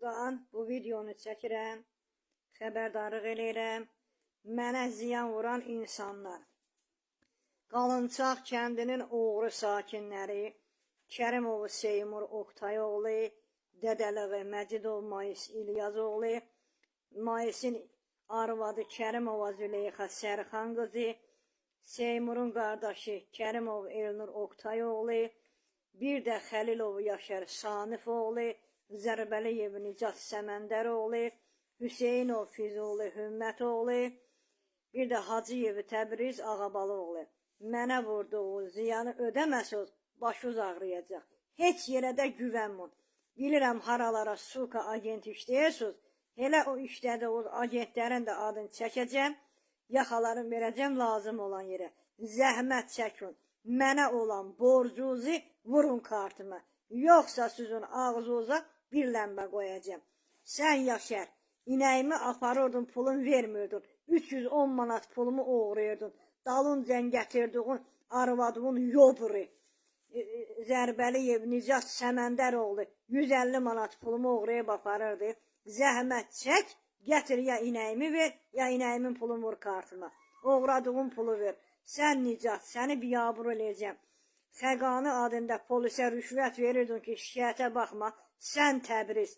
Buradan bu videonu çəkirəm. Xəbərdarlıq eləyirəm. Mənə ziyan vuran insanlar. Qalınçaq kəndinin oğru sakinləri Kərimov Seymur Oqtayoğlu, Dədəliği Məcidov Mayis İlyazoğlu, Mayisin arvadı Kərimova Züleyxa Sərxan qızı, Seymurun qardaşı Kərimov Elnur Oqtayoğlu, bir də Xəlilov Yaşar Sanifoğlu, Zərbəliyev Nicat Səməndəroğlu, Hüseynov Füzuli Hümmətoğlu, bir də Hacıyev Təbriz Ağabalıoğlu. Mənə vurduğu ziyanı ödəməsəz başınız ağrıyacaq. Heç yerə də güvənmün. Bilirəm haralara suka agent işləyirsiniz. Elə o işlədə o agentlərin də adını çəkəcəm. Yaxalarını verəcəm lazım olan yerə. Zəhmət çəkin. Mənə olan borcunuzu vurun kartıma. Yoxsa sizin ağzınıza bir ləmbə qoyacağam. Sən Yaşar, inəyimi aparırdın, pulun vermirdin. 310 manat pulumu oğrayırdın. Dalınca gətirdiğin arvadımın yoburu. Zərbəliyev Nicat Səməndəroğlu 150 manat pulumu oğrayıb aparırdı. Zəhmət çək, gətir ya inəyimi ver, ya inəyimin pulunu vur kartıma. Oğradığın pulu ver. Sən Nicat, səni biyabur eləyəcəm. Xəqani adında polisə rüşvət verirdin ki, şikayətə baxma. Sən Təbriz.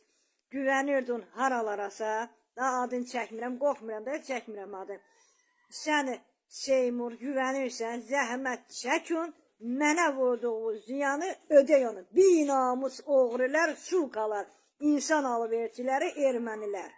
Güvənirdin haralarasa. Daha adını çəkmirəm, qorxmuram da çəkmirəm adını. Sən Seymur güvənirsən, zəhmət çəkin, mənə vurduğu ziyanı ödəy onu. Binamus oğrilər, sukalar, insan alverçiləri, ermənilər.